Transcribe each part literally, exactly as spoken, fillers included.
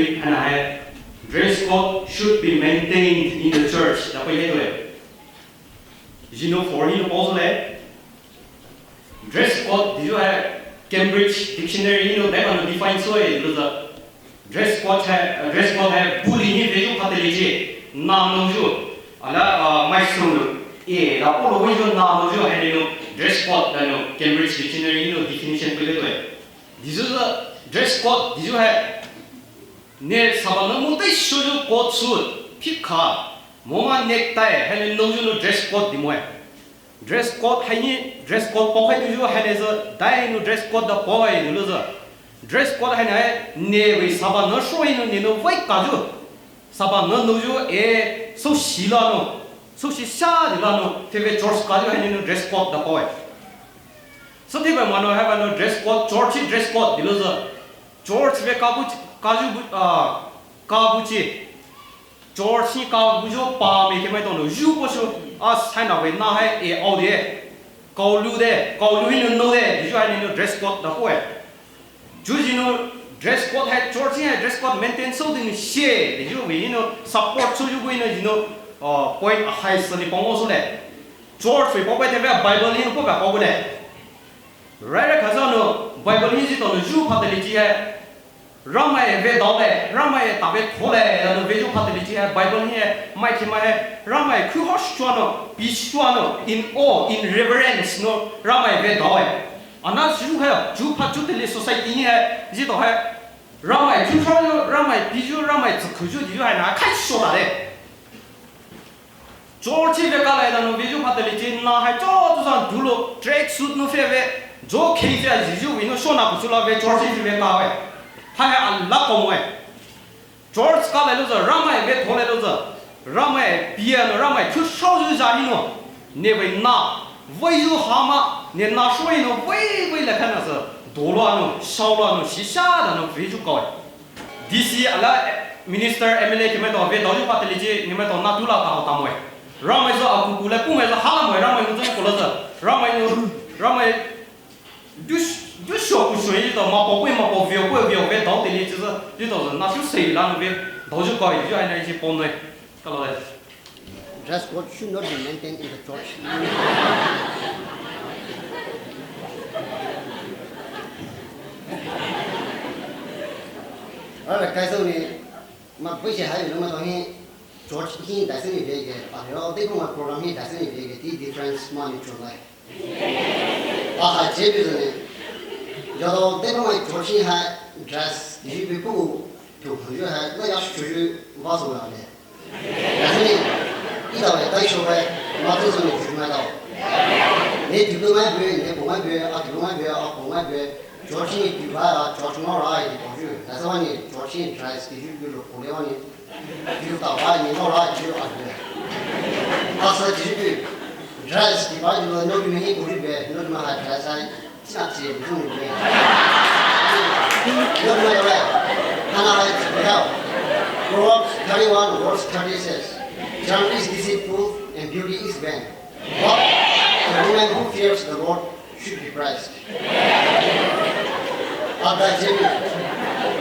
And hai, dress code should be maintained in the church. Dapai le toe. Jino for hino pause le. Dress code diyu hai Cambridge Dictionary hino daimai nou define soe louzü. Dress code hai, dress code hai bully hi veyu phatali ji. Na nouyu. Ala, ah, mai sung nou. E, la polo veyu na nouyu hai nou dress code da nou Cambridge Dictionary hino definition pele toe. Diyu dress code diyu hai. Ne saba nou mo tai shuyu coat suit, phikha, moma necktie, hai ne nouyu nou dress code di moe. Dress code hai ni, dress code pao hai diyu hai ne zü, dai nou dress code da paoe dilu zü. Dress code hai ne, ne vei saba nou shuyu nou ne nou vei kaju. Saba nou nouyu e, so shi la nou, so shi sha di la nou, feve church kaju hai ne nou dress code da paoe. So di ba mano hai ba nou dress code, church dress code dilu zü. Church ve kabu, kaju bu, ah, kabu chi. Church hi kabu jo pa me ke mai tono, ju po shu, ah, sai na ve na hai e au de. Kau lu de, kau lu hi no no de, ju hai no dress code da ko e. Ju ji no dress code hai, church hai dress code maintain so din she, de ju ve no support so ju ve no ji no, ah, point a hai sa ni pang o so le. Church ve pao bai te ve Bible hi no pao bai pao le. Rai rai khaza nou, Bible hi ji tono ju phatali ji hai. Ramai ve dao le, Ramai ta ve tho le, la nou ve ju phatali ji hai, Bible hi hai, mai ki mai hai, Ramai khu ho shua nou, pi shua nou, in awe, in reverence nou, Ramai ve dao hai. Ana ju hai, ju pha ju tali society hi hai, ji to hai. Ramai khu shua nou, Ramai pi ju, Ramai zu khu ju, ji ju hai na, khai shua ta le. Church ve ka lai la nou ve ju phatali ji na hai cho tu san dulo track suit nou fe ve. Jo khei fe ji ju ve nou shona ku su la ve church ve ka ve. Hai hai an la ko mo e. Church ka lai lo za Ramai ve tho lai lo za. Ramai pia nou Ramai chu shao ju ja hi nou. Ne ve na. Ve ju ha ma. Ne na shoi nou ve ve la kha na za. Do lo nou. Shao lo nou. Shisha da nou ve ju ka ve. D C ala minister, M L A ki mai to ve dao ju phatali ji, ni mai to na tu la ta ho ta mo e. Ramai zo a ku ku le pu mai zo ha la mo e, Ramai nu zo ko la zo. Ramai nu, Ramai du, du sho ku sho ji to ma po ku ma po vio ku vio ve dao tali ji zo, ji to zo na shu sei la nu ve dao ju ka ji ju ai na ji po no e. Ka lo le. Dress code should not be maintained in the church. Ara kai so ni ma bai se hai lo ma to hi church hi dai se ni ve ge pa lo de ko ma program hi dai se ni ve ge ti difference ma ni chu lai. A ha je bi ne. Yo de ko ma church hi hai dress hi bi ku tu ku ju hai la ya shu ju va so la le. Asini, ida wai tai sho wai, ma tu zuni zuma dao. Ne tu mai bue, ne bu mai bue, a tu mai bue, a bu mai bue. Church ni tu ba la, church ma la, i tu ju. That's why ni church ni dress ki ju ju lo ko le wani. Ju ta ba ni ma la, ju a ju. Asa ju ju. Dress ki ba ju lo no ju ni ko ju be, no ju ma ha dress ai. It's not serious. Look at the right. Hana hai chikau. Proverbs thirty-one, verse thirty says, "Charm is deceitful and beauty is vain. But a woman who fears the Lord should be praised." Ada jemi.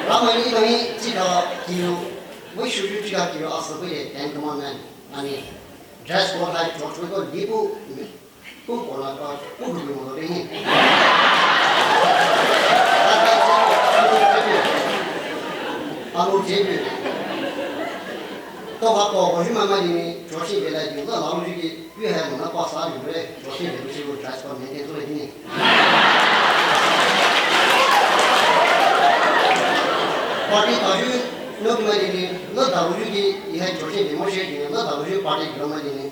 Ramai ni kami chika kiu. Wai shuju chika kiu asa wai Ten Commandment. Ani dress code hai church wai ko lipu. Ku kola ka, ku du mo de ni. Anu jemi. To ha ko ko jima ma ni, church ve la ni, la la ni ki, yu ha na pa sa ni re, church ve lu si lu dress code maintain to ni. Party ta ju, no ma ni, la da lu ki, i ha church ve mo she ni, la da lu party lo ma ni.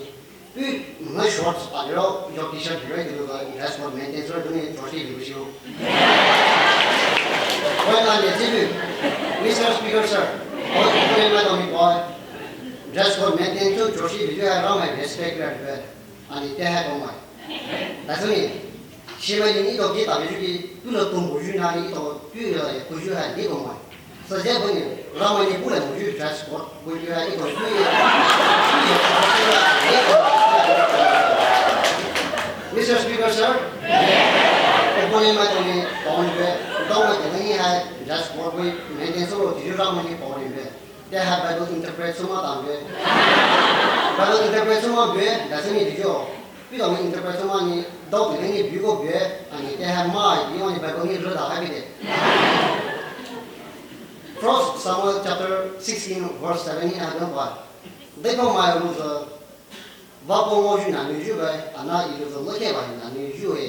Ü, ngai shorts pa liro, yo T-shirt liro, ü, dress code maintain siro, ü, church hi liro. Well, I'm a Mister Speaker, sir. Oi, oi, madam, oi. Dress code maintain to church hi liro, Ramai respect liro. Ani te hai ko mai. That's me. Shimai ni to kita biju ki, tu lo tung biju na ni to, tu lo ya biju ha ni ko mai. Sa je bani, Ramai ni pula biju dress code, biju ha ni ko tu ya. Mister Speaker, sir. Ko ni ma to ni, to ni be, to ma to ni ha. Dashboard vei maintain soulo tiyu Ramai hi paonou be. Te hai Bible interpret sou ma ta be. Bible interpret sou ma be, dasani tiyu. Pi dong interpret sou ma ni, dou tu ni biu ko be, ani te hai mai, biu ni Bible ni rada hai be de. First Samuel chapter sixteen verse seven ni hai dong ba. Dai pa mai lu zo, Vapo ngaoyu nahnou yu be, ana ilo zo lo ke ba nahnou yu e.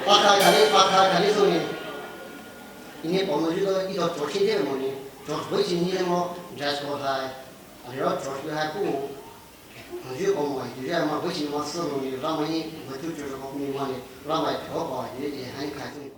Pakha kali, pakha kali sou ni. Ine paonou yu lo, ito church de mo ni. Church vei chi ni le mo, dress code hai. Aliro church vei hai ku. Yu ko mo, yu ya ma vei chi ma sou ni, Ramai ni, ma tu church ko ni ma ni, Ramai ko ba, ye, ye, hai kai sou ni.